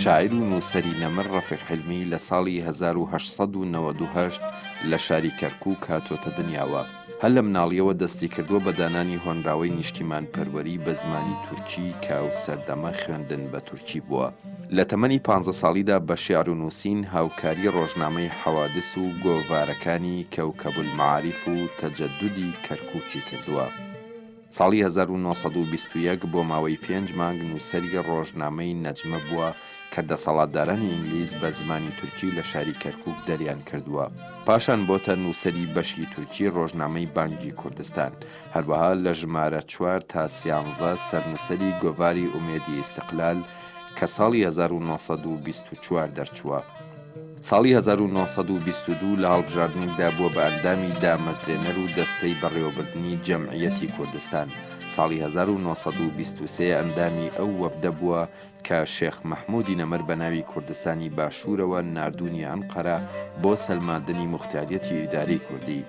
شاعیر و نووسەری نەمر ڕەفیق حیلمی لە ساڵی 1898 لە شاری کەرکووک هاتۆتە دنیاوە. هەر لە مناڵییەوە دەستی کردووە بە دانانی هۆنراوەی نیشتیمانپەروەری بە زمانی تورکی کە ئەو سەردەمە خوێندن بە تورکی بووە. لە تەمەنی پانزە ساڵیدا بە شیعر و نووسین هاوکاری ڕۆژنامەی حەوادس و گۆڤارەکانی کەوکەبولمەعاریف و تەجەدودی کەرکووکی کردووە. ساڵی 1921 بۆ ماوەی پێنج مانگ نووسەری ڕۆژنامەی نەجمە بووە کە دەسەڵاتدارانی ئینگلیز بە زمانی تورکی لە شاری کەرکووک دەریان کردووە. پاشان بۆتە نووسەری بەشی تورکی ڕۆژنامەی بانگی کوردستان. هەروەها لە ژمارە چوار تا سیانزە سەرنووسەری گۆڤاری ئومێدی ئیستقلال کە ساڵی 1924 دەرچووە. ساڵی 1922 لە هەڵبژاردنێکدا بووە بە ئەندامی دامەزرێنەر و دەستەی بەڕێوەبردنی جەمعیەتی کوردستان. ساڵی 1923 ئەندامی ئەو وەفدە بووە کە شێخ مەحموودی نەمر بە ناوی کوردستانی باشوورەوە ناردوونیە ئەنقەرە بۆ سەلماندنی موختاریەتی ئیدارەی کوردی.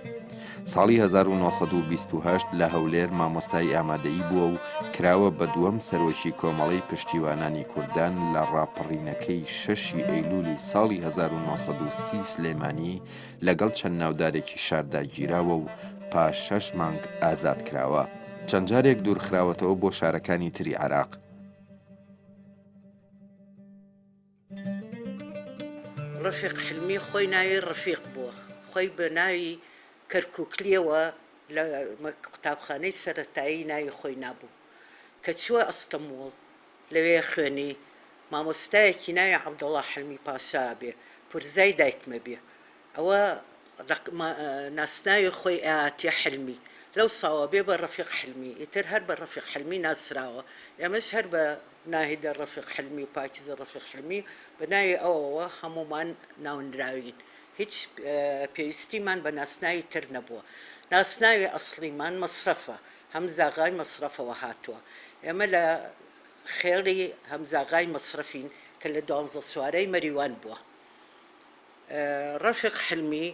ساڵی 1928 لە هەولێر مامۆستای ئامادەیی بووە و کراوە بە دووەم سەرۆکی کۆمەڵەی پشتیوانانی کوردان لە ڕاپەڕینەکەی شەشی ئەیلوولی ساڵی 1930 سلێمانی لەگەڵ چەند ناودارێکی شاردا گیراوە و پاش شەش مانگ ئازاد کراوە. چەند جارێک دوورخراوەتەوە بۆ شارەکانی تری عێراق. ڕەفیق حلمی خۆی ناوی ڕەفیق بووە، خۆی بە ناوی کەرکوکلیەوە لە قوتابخانەی سەرەتایی ناوی خۆی نابوو. کە چووە ئەستەمووڵ لەوێ خوێنی، مامۆستایەکی ناوی عەبدوڵا حلمی پاشا ئەبێ، پورزای دایکمە بێ. ئەوە ناسناوی خۆی ئەهاتیە حلمی، لەو ساوە بێ بە ڕەفیق حلمی، ئیتر هەر بە ڕەفیق حلمی ناسراوە، ئێمەش هەر بە ناهیدە ڕەفیق حلمی و پاکیزە ڕەفیق حلمی بە ناوی ئەوەوە هەموومان ناونراوین، هیچ پێویستیمان بە ناسناوی تر نەبووە، ناسناوی ئەسڵیمان مەسرەفە، هەمزاغای مەسرەفەوە هاتووە، ئێمە لە خێڵی هەمزاغای مەسرەفین کە لە دوانزە سوارەی مەریوان بووە. ڕەفیق حلمی،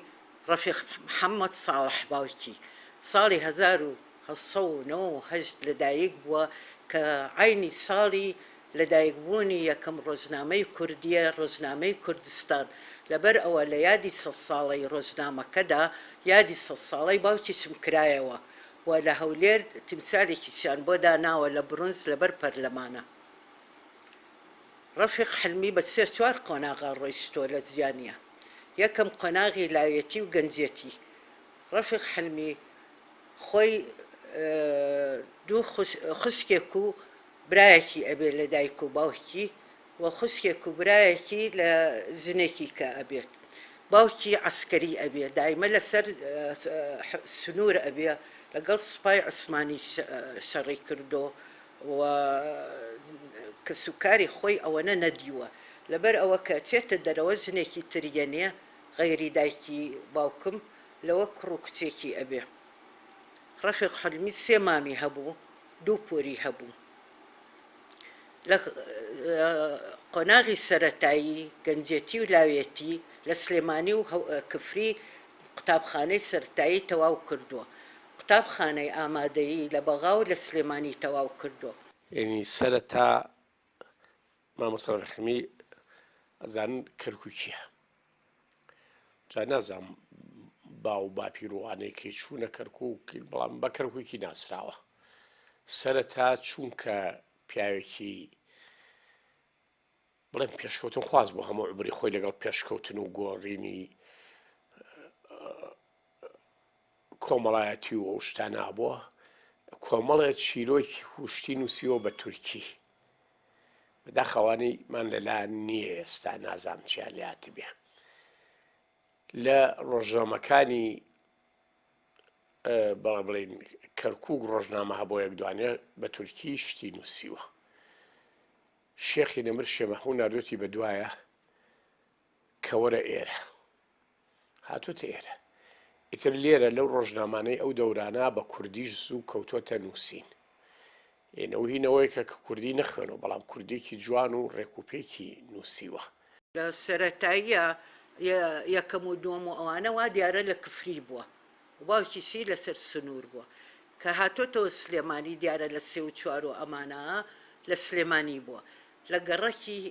ڕەفیق محەمەد ساڵح باوکی، ساڵی 1898 لەدایک بووە کە عەینی ساڵی لەدایکبوونی یەکەم ڕۆژنامەی کوردییە، ڕۆژنامەی کوردستان، لەبەر ئەوە لە یادی سەد ساڵەی ڕۆژنامەکەدا یادی سەد ساڵەی باوکیشم کرایەوە و لە هەولێر تیمسالێکیشیان بۆ داناوە لە برونز لەبەر پەرلەمانە. ڕەفیق حلمی بە سێ چوار قۆناغا ڕۆیشتووە لە ژیانیا. یەکەم قۆناغی لاوێتی و گەنجێتی. ڕەفیق حلمی خۆی دوو خوشکێک و برایەکی ئەبێ لە دایک و باوکی و خوشکێک و برایەکی لە ژنێکی کە ئەبێت. باوکی عەسکەری ئەبێ دایمە لەسەر سنوور ئەبێ لەگەڵ سوپای عوسمانی شەڕی کردۆ و کەسوکاری خۆی ئەوەنە نەدیوە لەبەر ئەوە کە ئەچێتە دەرەوە ژنێکی تر یەنێ غەیری دایکی باوکم لەوە کوڕ و کچێکی ئەبێ ڕەفیق حلمی سێ مامی هەبوو دوو پۆری هەبوو لە قۆناغی سەرەتایی گەنجێتی و لاوێتی لە سلێمانی و کفری قوتابخانەی سەرەتایی تەواو کردووە قوتابخانەی ئامادەیی لە بەغا و لە سلێمانی تەواو کردووە. یەعنی سەرەتا مامۆستا ڕەحیمی ئەزانن کەرکوکیە جا نازانم باو باپیر و ئانەی کەی چوونە کەرکوک بەڵام بە کەرکوکی ناسراوە سەرەتا چونکە پیاوێکی بڵێم پێشکەوتن خواز بوو هەموو عومری خۆی لەگەڵ پێشکەوتن و گۆڕینی کۆمەڵایەتی و ئەو شتانە بووە کۆمەڵێ چیرۆکی وشتی نووسیوە بە تورکی بەداخەوانەی مان لەلا نییە ئێستا نازام چیان لاتبێ لە ڕۆژنامەکانی بەڵێ بڵین کەرکک ڕۆژنامە هەبوو یەک دوانێ بە تورکی شتی نووسیوە شێخی نەمر شێ مەحموو ناردوویەتی بە دوایە کە وەرە ئێرە. هاتۆتە ئێرە. ئیتر لێرە لەو ڕۆژنامانەی ئەو دەورانە بە کوردیش زوو کەوتۆتە نووسین. ئێنەو هی نەوەیەکە کە کوردی نەخوێنەوە بەڵام کوردییەکی جوان و ڕێکوپێکی نووسیوە. لە سەرەتاییە یەکەم و دووەم و ئەوانە وا دیارە لە کفری بووە. و باوکیشی لەسەر سنوور بووە. کە هاتۆتەوە سلێمانی دیارە لە سێ و چوار و ئەمانە لە سلێمانی بووە. لە گەڕەکی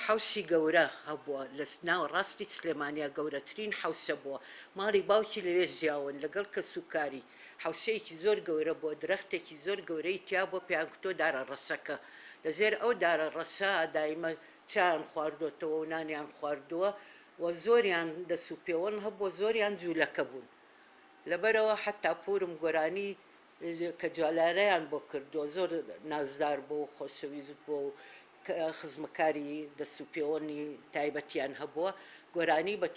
حەوشی گەورە هەبووە لە ناوەڕاستی سلێمانیا گەورەترین حەوشە بووە ماڵی باوکی لەوێ ژیاون لەگەڵ کەسوکاری حەوشەیەکی زۆر گەورە بووە درەختێکی زۆر گەورەی تیا بووە پێیان کوتووە دارە ڕەشەکە لە ژێر ئەو دارە ڕەشە دایمە چایان خواردۆتەوە و نانیان خواردووە و زۆریان دەس و پێوەند هەبووە زۆریان جوولەکە بوون لەبەرئەوە حەتا پوورم گۆرانی کە جوالارەیان بۆ کردووە زۆر نازدار بووە و خۆشەویست بووە و خزمەکاری دەست و پێوەنی تایبەتیان هەبووە گۆرانی بە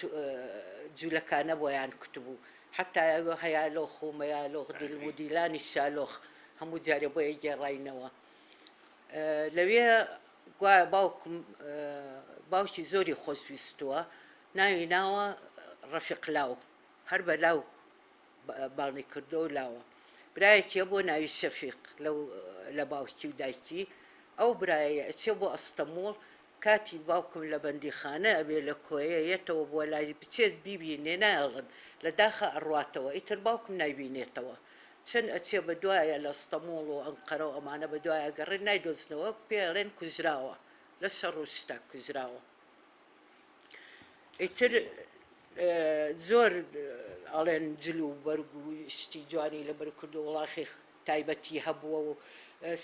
جوولەکانە بۆیان کوتبوو حەتا هەیالۆخ و مەیالۆخ دیلم و دیلانی شالۆخ هەموو جارێ بۆ ئەیگێڕاینەوە لەوێ گوایە باوکم باوکی زۆری خۆشویستووە ناوی ناوە ڕەفیق لاو هەر بە لاو بانگی کردووە و لاوە برایەکی هەبووە ناوی شەفیق لەو لە باوکی و دایکی ئەو برایە ئەچێ بۆ ئەستەموڵ کاتی باوکم لە بەندیخانە ئەبێ لە کۆیە یەتەوە بۆ لای بچێت بیبینێ نایەڵن لە داخا ئەڕواتەوە ئیتر باوکم نایبینێتەوە چەند ئەچێ بە دوایە لە ئەستەموڵ و ئەنقەرە و ئەمانە بە دوایە گەڕێن نایدۆزنەوە پێ ئەڵێن کوژراوە لە شەڕ و شتا کوژراوە. ئیتر زۆر ئەڵێن جل و بەرگ و شتی جوانی لەبەر کردو وڵاخی تایبەتی هەبووە و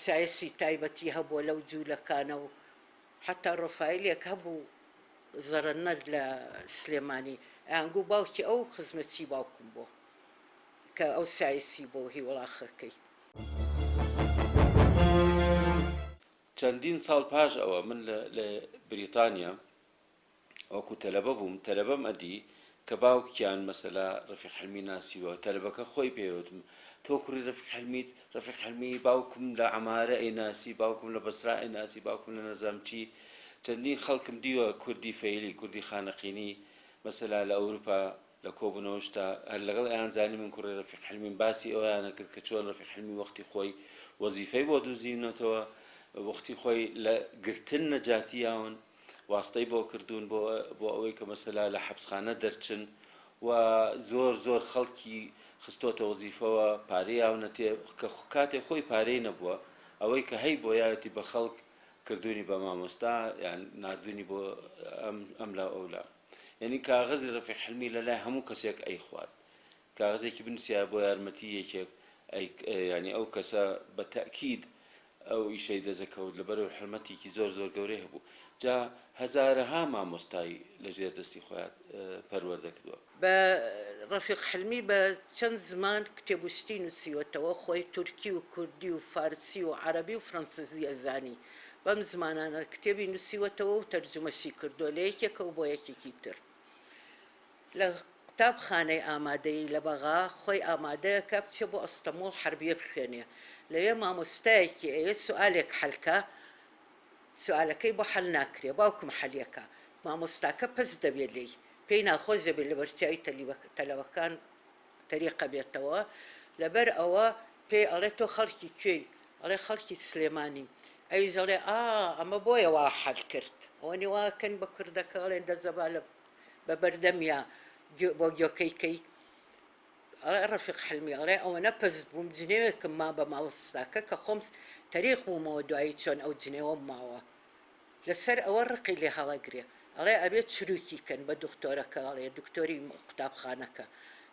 سایسی تایبەتی هەبووە لەو جوولەکانە و حتا ڕۆفایلێک هەبوو زەرەنەر لە سلێمانی ئەیانگوو باوکی ئەو خزمەتچی باوکم بووە کە ئەو سایسی بۆ هی وڵاخەکەی. چەندین ساڵ پاش ئەوە من لە لە بریتانیا وەکو تەلەبە بووم تەلەبەم ئەدی کە باوکیان مەسەلا ڕەفیق حلمی ناسیوە تەلەبەکە خۆی پێی وتم تۆ کوڕی ڕەفیق حلمیت ڕەفیق حلمی باوکم لە عەمارە ئەیناسی باوکم لە بەسرا ئەیناسی باوکم لە نەزام چی چەندین خەڵکم دیوە کوردی فەیلی کوردی خانەقینی مەسەلا لە ئەوروپا لە کۆبوونەوەشدا هەر لەگەڵ ئەیان زانی من کوڕی ڕەفیق حلمیم باسی ئەوەیان ئەکرد کە چۆن ڕەفیق حلمی وەختی خۆی وەزیفەی بۆ دوزیونەتەوە وەختی خۆی لە گرتن نەجاتی یاون واستەی بۆ کردوون بۆ بۆ ئەوەی کە مەسەلا لە حەبسخانە دەرچن و زۆر زۆر خەڵکی خستۆتە وەزیفەوە پارەی یاونەتێ کە کاتێ خۆی پارەی نەبووە ئەوەی کە هەی بۆ یاوێتی بە خەڵک کردوونی بە مامۆستا یان ناردوونی بۆ ئەم ئەم لا ئەولا. یانی کاغەزی ڕەفیق حلمی لە لای هەموو کەسێک ئەیخوارد کاغەزێکی بنووسیایە بۆ یارمەتی یەکێک ئەی یانی ئەو کەسە بە تەئکید ئەو ئیشەی دەزەکەوت لەبەرەوەی حورمەتێکی زۆر زۆر گەورەی هەبوو جا هەزارەها مامۆستای لە ژێر دەستی خۆیان پەروەردە کردووە. بە ڕەفیق حلمی بە چەند زمان کتێب و شتی نووسیوەتەوە، خۆی تورکی و کوردی و فارسی و عەرەبی و فرەنسزی ئەزانی. بەم زمانانە کتێبی نووسیوەتەوە و تەرجومەشی کردووە لە یەکێکەوە بۆ یەکێکی تر. لە قوتابخانەی ئامادەیی لە بەغا خۆی ئامادەکا بچێ بۆ ئەستەموڵ حەربیە بخوێنێ. لەوێ مامۆستایەکی ئەیەوێ سوئالێک حەل کا، سوئالەکەی بۆ حەل ناکرێ، باوکم حەلیەکا. مامۆستاکە پەست دەبێ لێی، پێی ناخۆش دەبێ لەبەرچاوی تەلەبەکان تەریقە بێتەوە لەبەر ئەوە پێی ئەڵێ تۆ خەڵکی کوێی؟ ئەڵێ خەڵکی سلێمانیم. ئەویش ئەڵێ ئا ئەمە بۆیە وا حەل کرد. ئەوەنی وا ئەکەن بە کوردەکە ئەڵێن دەزەبا لە بە بەردەمیا بۆ گوێکەی کەی. ئەڵێ ڕەفیق حلمی ئەڵێ ئەوەنە پەست بووم جنێوێکم ما بە مامۆستاکە کە خۆم تەریق بوومەوە دوایی چۆن ئەو جنێوەم ماوە. لەسەر ئەوە ڕقی لێ هەڵەگرێ ئەڵێ ئەبێ چروکی کەن بە دختۆرەکە ئەڵێ دکتۆری قوتابخانەکە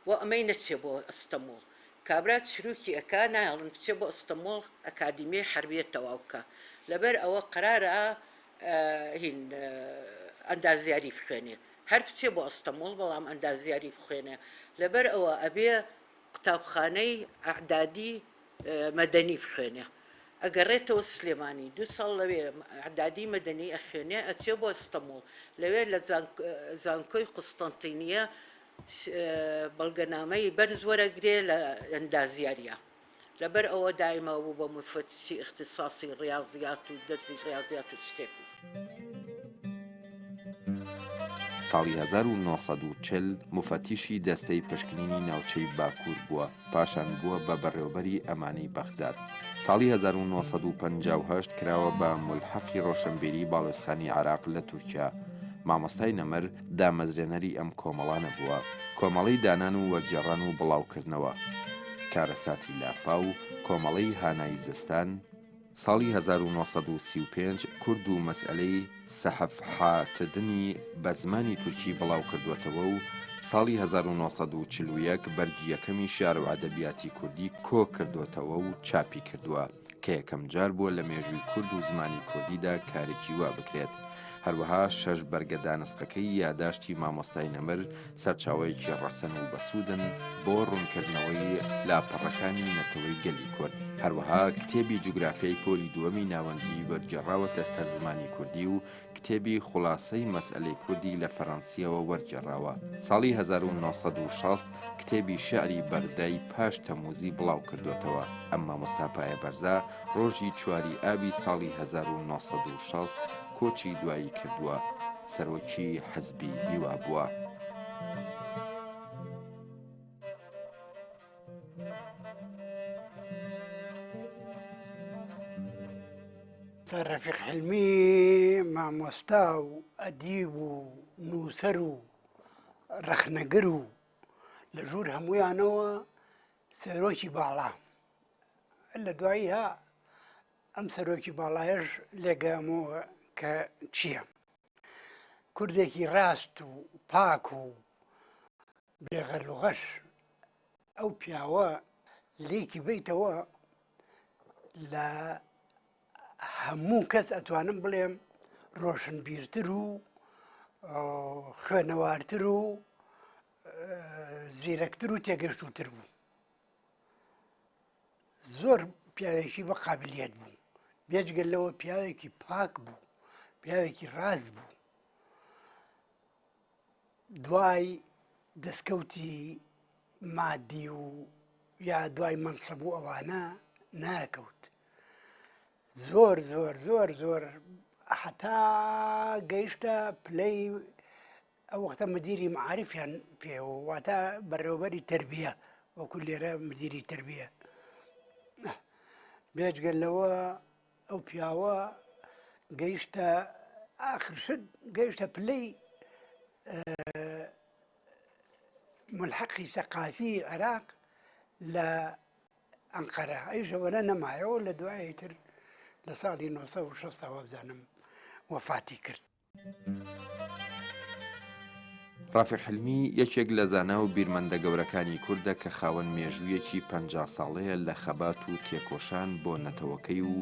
بۆ ئەمەی نەچێ بۆ ئەستەموڵ کابرا چروکی ئەکا نایەڵن بچێ بۆ ئەستەموڵ ئەکادیمیەی حەربیە تەواو کا لەبەر ئەوە قەرارە هین ئەندازیاری بخوێنێ هەر بچێ بۆ ئەستەموڵ بەڵام ئەندازیاری بخوێنێ لەبەر ئەوە ئەبێ قوتابخانەی ئەعدادی مەدەنی بخوێنێ ئەگەڕێتەوە سلێمانی دوو ساڵ لەوێ ئەعدادی مەدەنی ئەخوێنێ ئەچێ بۆ ئەستەموڵ لەوێ لە زانکۆی قوستەنتینیە بەڵگەنامەی بەرز وەرەگرێ لە ئەندازیاریا لەبەر ئەوە دایمە بوو بە موفەتیشی ئیختیساسی ڕیازیات و دەرزی ڕیازیات و شتێک و. ساڵی 1940 موفەتیشی دەستەی پشکنینی ناوچەی باکوور بووە، پاشان بووە بە بەڕێوەبەری ئەمانەی بەغداد. ساڵی 1958 کراوە بە مولحەقی ڕۆشنبیری باڵوێزخانەی عێراق لە تورکیا. مامۆستای نەمر دامەزرێنەری ئەم کۆمەڵانە بووە، کۆمەڵەی دانان و وەرگێڕان و بڵاوکردنەوە، کارەساتی لافاو، کۆمەڵەی هانای زستان. ساڵی 1935 کورد و مەسئەلەی سەحف حاتدنی بە زمانی تورکی بڵاو کردووەتەوە و ساڵی 1941 بەرگی یەکەمی شیعر و ئەدەبیاتی کوردی کۆ کردۆتەوە و چاپی کردووە. کە یەکەم جار بووە لە مێژووی کورد و زمانی کوردیدا کارێکی وا بکرێت. هەروەها شەش بەرگە دانسقەکەی یاداشتی مامۆستای نەمر سەرچاوەیەکی ڕەسەن و بەسوودن بۆ ڕوونکردنەوەی لاپەڕەکانی نەتەوەی گەلی کورد. هەروەها کتێبی جوگرافیای پۆلی دووەمی ناوەندیی وەرگێڕاوەتە سەر زمانی کوردی و کتێبی خوڵاسەی مەسئەلەی کوردی لە فەرەنسییەوە وەرگێڕاوە. ساڵی 1960 کتێبی شیعری بەغدای پاش تەمووزی بڵاو کردۆتەوە. ئەم مامۆستا پایەبەرزە ڕۆژی چواری ئابی ساڵی 1960 کۆچی دوایی کردووە. سەرۆکی حزبی هیوا بووە. ڕەفیق حلمی مامۆستا و ئەدیب و نووسەر و ڕەخنەگر و لە ژوور هەمویانەوە سەرۆکی باڵا لە دواییها ئەم سەرۆکی باڵایەش لێگەمەوە کە چییە کوردێکی ڕاست و پاک و بێغەلوغەش ئەو پیاوە لێکی بیتەوە لە هەموو کەس ئەتوانم بڵێم ڕۆشنبیرتر و خوێنەوارتر و زیرەکتر و تێگەشتوتر بوو زۆر پیاوێکی بە قابلیت بوو بێجگەل لەوە پیاوێکی پاک بوو پیاوێکی ڕاست بوو دوای دەستکەوتی مادی و یا دوای مەنسەب و ئەوانە ناکەوت زۆر زۆر زۆر زۆر حتا گەیشتە پلەی ئەو وەختە مدیری معارفیان پێوە واتە بەڕێوەبەری تربیە وەکو لێرە مدیری تربیە بێجگەل لەوە ئەو پیاوە گەیشتە ئاخر شت گەیشتە پلەی ملحقی سەقافی عێراق لە ئەنقەرە ئەویش ئەوەنە نەمایەوە لە دوای تر لە ساڵی 1960 وابزانم وەفاتی کرد. ڕافیق حلمی یەکێک لە زانا و بیرمەندە گەورەکانی کوردە کە خاوەن مێژوویەکی 50 ساڵەیە لە خەبات و تێکۆشان بۆ نەتەوەکەی و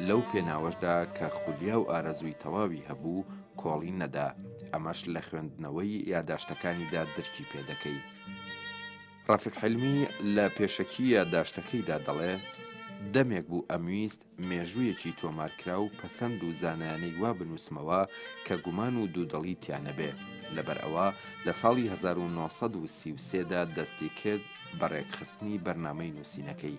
لەو پێناوەشدا کە خولیا و ئارەزووی تەواوی هەبوو کۆڵی نەدا، ئەمەش لە خوێندنەوەی یاداشتەکانیدا درکی پێ دەکەی. ڕەفیق حیلمی لە پێشەکی یاداشتەکەیدا دەڵێ، دەمێک بوو ئەمویست مێژوویەکی تۆمارکراو پەسەند و زانایانەی وا بنووسمەوە کە گومان و دوودڵی تیا نەبێ، لەبەر ئەوە لە ساڵی 1933 دا دەستی کرد بە ڕێکخستنی بەرنامەی نووسینەکەی.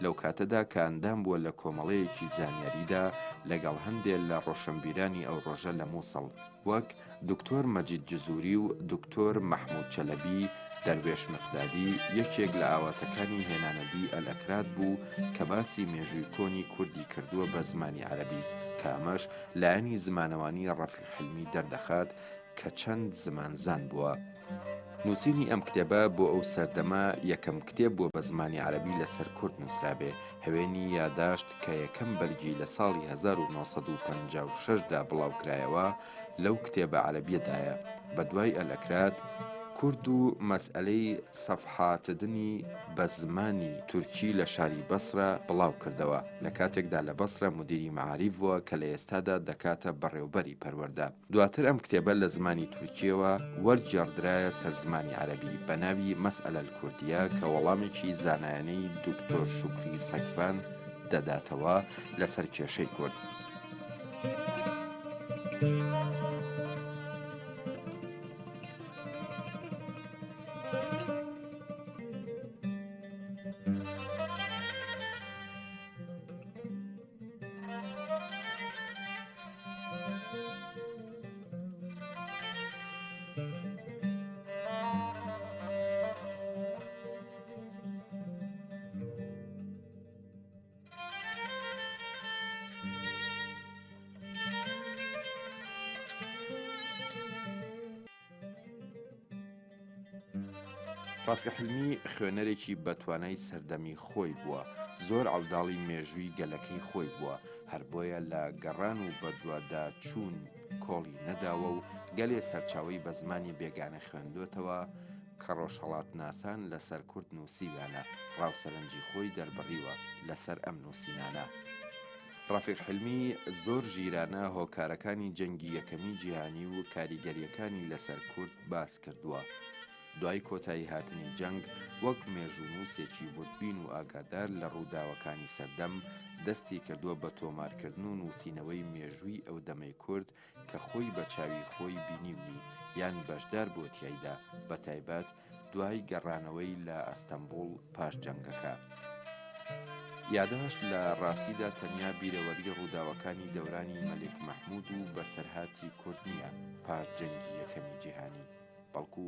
لەو کاتەدا کە ئەندام بووە لە کۆمەڵەیەکی زانیاریدا لەگەڵ هەندێ لە ڕۆشنبیرانی ئەو ڕۆژە لە مووسڵ، وەک، دکتۆر مەجید جزوری و دکتۆر مەحمود چەلەبی، دەروێش مقدادی، یەکێک لە ئاواتەکانی هێنانەدی ئەلئەکراد بوو کە باسی مێژووی کۆنی کوردی کردووە بە زمانی عەرەبی، کە ئەمەش لایەنی زمانەوانی ڕەفیق حلمی دەردەخات کە چەند زمانزان بووە. نووسینی ئەم کتێبە بۆ ئەو سەردەمە یەکەم کتێب بووە بە زمانی عەرەبی لەسەر کورد نووسرابێ، هەوێنی یاداشت کە یەکەم بەرگی لە ساڵی 1956 دا بڵاوکرایەوە لەو کتێبە عەرەبیەدایە، بە دوای ئەلئەکراد، کورد و مەسئەلەی سەفحاتدنی بە زمانی تورکی لە شاری بەسرە بڵاو کردەوە، لە کاتێکدا لە بەسرە مودیری مەعاریف بووە کە لە ئێستادا دەکاتە بەڕێوبەری پەروەردە. دواتر ئەم کتێبە لە زمانی تورکییەوە وەرگێڕدرایە سەر زمانی عەرەبی بە ناوی مەسئەلە الکوردیە کە وەڵامێکی زانایانەی دکتۆر شوکری سەگڤان دەداتەوە لەسەر کێشەی کورد. ڕەفیق حلمی خوێنەرێکی بەتوانای سەردەمی خۆی بووە. زۆر عەوداڵی مێژووی گەلەکەی خۆی بووە، هەر بۆیە لە گەڕان و بەدواداچوون کۆڵی نەداوە و گەلێ سەرچاوەی بە زمانی بێگانە خوێندۆتەوە کە ڕۆژهەڵاتناسان لەسەر کورد نووسیویانە، ڕا و سەرنجی خۆی دەربڕیوە لەسەر ئەم نووسینانە. ڕەفیق حیلمی زۆر ژیرانە هۆکارەکانی جەنگی یەکەمی جیهانی و کاریگەرییەکانی لەسەر کورد باس کردووە. دوای کۆتایی هاتنی جەنگ وەک مێژوونووسێکی وردبین و ئاگادار لە ڕووداوەکانی سەردەم، دەستی کردووە بە تۆمارکردن و نووسینەوەی مێژووی ئەو دەمەی کورد کە خۆی بە چاوی خۆی بینیونی یان بەشدار بووە تیایدا، بەتایبەت دوای گەڕانەوەی لە ئەستەنبوڵ پاش جەنگەکە. یاداشت لە ڕاستیدا تەنیا بیرەوەری ڕووداوەکانی دەورانی مەلیک مەحموود و بەسەرهاتی کورد نییە پاش جەنگی یەکەمی جیهانی، بەڵکو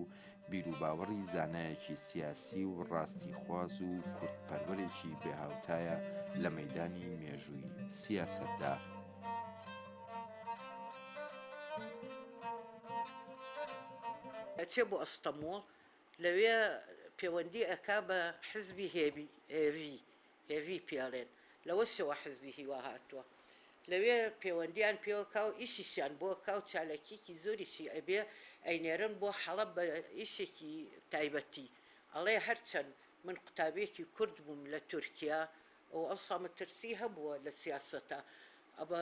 بیروباوەڕی زانایەکی سیاسی و ڕاستیخواز و کوردپەروەرێکی بێهاوتایە لە مەیدانی مێژووی سیاسەتدا. ئەچێ بۆ ئەستەموڵ لەوێ پێوەندی ئەکا بە حزبی هێبی هێڤی هێڤی پێ ئەڵێن لەوەشەوە حزبی هیوا هاتووە لەوێ پێوەندیان پێوە کا و ئیشیشیان بۆ کا و چالاکیەکی زۆریشی ئەبێ ئەینێرن بۆ حەڵەب بە ئیشێکی تایبەتی ئەڵێ هەرچەند من قوتابیەکی کورد بووم لە تورکیا و ئەوسا مەترسی هەبووە لە سیاسەتا ئەبە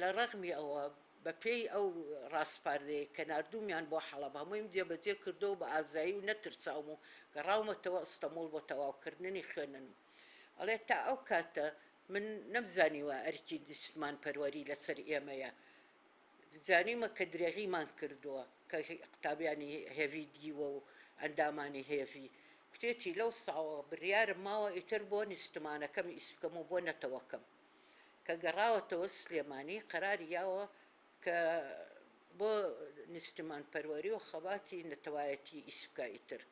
لە ڕەغمی ئەوە بە پێی ئەو ڕاسپاردەیە کە ناردوومیان بۆ حەڵەب هەموویم جێبەجێ کردووە و بە ئازایی و نەترساوم و گەڕاومەتەوە ئەستەموڵ بۆ تەواوکردنی خوێندنم. ئەڵێ تا ئەو کاتە من نەمزانیوە ئەرکی نیشتمانپەروەری لەسەر ئێمەیە. زانیومە کە درێغیمان کردووە کە قوتابیانی هێڤی دیوە و ئەندامانی هێڤی. کوتێتی لەو ساوە بریارم ماوە ئیتر بۆ نیشتمانەکەم ئیش بکەم و بۆ نەتەوەکەم. کە گەڕاوەتەوە سلێمانی قەراری یاوە کە بۆ نیشتمانپەروەری و خەباتی نەتەوایەتی ئیش بکا ئیتر.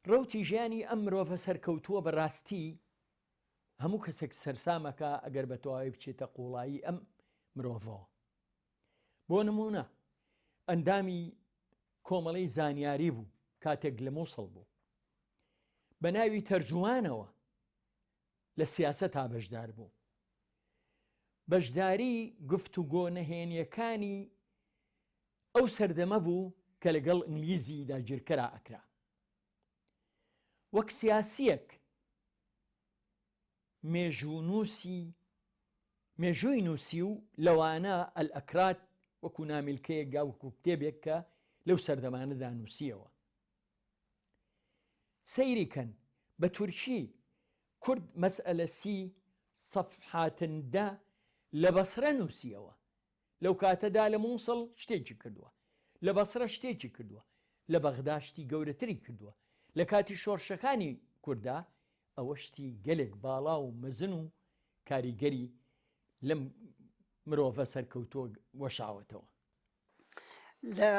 ڕەوتی ژیانی ئەم مرۆڤە سەرکەوتووە بە ڕاستی هەموو کەسێک سەرسام ئەکا ئەگەر بە تەواوی بچێتە قوڵایی ئەم مرۆڤەوە. بۆ نموونە ئەندامی کۆمەڵەی زانیاری بوو کاتێک لە مووسڵ بوو. بە ناوی تەرجومانەوە لە سیاسەتا بەشدار بوو. بەشداری گفتوگۆ نەهێنیەکانی ئەو سەردەمە بوو کە لەگەڵ ئینگلیزی داگیرکەرا ئەکرا. وەک سیاسیەک مێژوونووسی مێژووی نووسی و لەوانە ئەلئەکراد وەکو نامیلکەیەک یا وەکو کتێبێک کە لەو سەردەمانەدا نووسیەوە. سەیری کەن بە تورکی کورد مەسئەلەسی سەفحاتندە لە بەسرە نووسیەوە. لەو کاتەدا لە مووسڵ شتێکی کردووە، لە بەسرە شتێکی کردووە، لە بەغدا شتی گەورەتری کردووە. لە کاتی شۆڕشەکانی کوردا ئەوە شتی گەلێک باڵا و مەزن و کاریگەری لەم مرۆڤە سەرکەوتووە وەشاوەتەوە. لە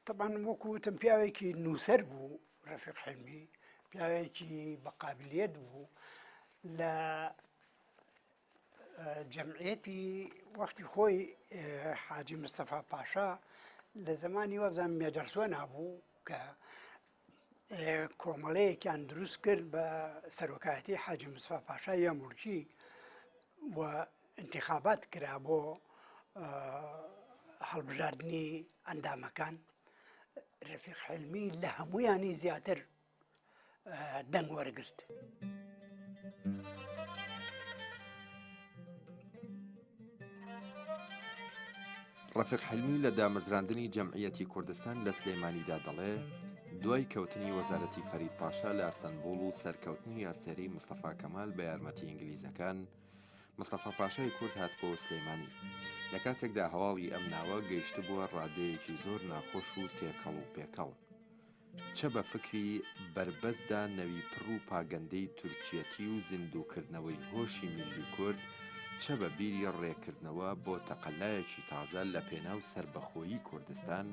تەبعەن وەکو وتم پیاوێکی نووسەر بوو ڕەفیق حیلمی پیاوێکی بە قابلیەت بوو لە جەمعیەتی وەختی خۆی حاجی مستەفا پاشا لە زمانی وابزانم مێدەرسۆنا بوو کە کۆمەڵەیەکیان دروست کرد بە سەرۆکایەتی حاجی مستەفا پاشا یامورکی و انتخابات کرا بۆ هەڵبژاردنی ئەندامەکان رەفیق حلمی لە هەمویانی زیاتر دەنگ وەرگرت. ڕەفیق حیلمی لە دامەزراندنی جەمعیەتی کوردستان لە سلێمانیدا دەڵێ، دوای کەوتنی وەزارەتی فەرید پاشا لە ئەستەنبوڵ و سەرکەوتنی ئەستێرەی مستەفا کەمال بە یارمەتی ئینگلیزەکان، مستەفا پاشای کورد هاتبۆوە سلێمانی. لە کاتێکدا هەواڵی ئەم ناوە گەیشتبووە ڕادەیەکی زۆر ناخۆش و تێکەڵ و پێکەڵ. چە بە فکری بەربەست دا نەوی پڕو پاگەندەی تورکیەتی و زیندوو کردنەوەی هۆشی میللی کورد، چە بە بیری ڕێ کردنەوە بۆ تەقەلایەکی تازە لە پێناو سەربەخۆیی کوردستان،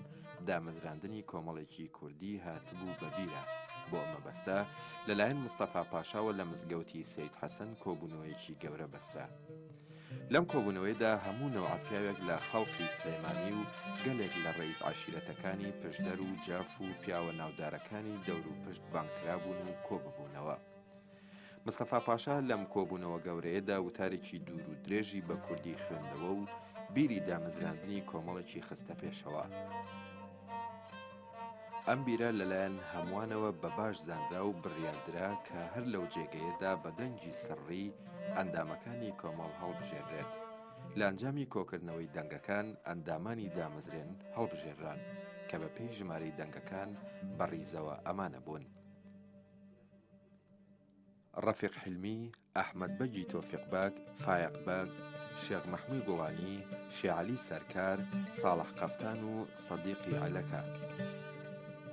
دامەزراندنی کۆمەڵێکی کوردی هاتبوو بە بیرا. بۆ ئەم مەبەستە لە لایەن مستەفا پاشاوە لە مزگەوتی سەید حەسەن کۆبوونەوەیەکی گەورە بەسرا. لەم کۆبوونەوەیدا هەموو نەوعە پیاوێک لە خەڵقی سلێمانی و گەلێک لە ڕەئیس عەشیرەتەکانی پشدەر و جاف و پیاوە ناودارەکانی دەوروپشت بانگ کرابوون و کۆ ببوونەوە. مستەفا پاشا لەم کۆبوونەوە گەورەیەدا وتارێکی دوور و درێژی بە کوردی خوێندەوە و بیری دامەزراندنی کۆمەڵێکی خستە پێشەوە. ئەم بیرە لەلایەن هەمووانەوە بە باش زانرا و بڕیاردرا کە هەر لەو جێگەیەدا بە دەنگی سڕی ئەندامەکانی کۆمەڵ هەڵبژێررێت. لە ئەنجامی کۆکردنەوەی دەنگەکان ئەندامانی دامەزرێن هەڵبژێرران کە بە پێی ژمارەی دەنگەکان بە ڕیزەوە ئەمانە بوون. ڕەفیق حیلمی، ئەحمەد بەگی تۆفیق بەگ، فایەق بەگ، شێخ مەحمووی گوڵانی، شێعەلی سەرکار، ساڵح قەفتان و سەدیقی عەلەکە.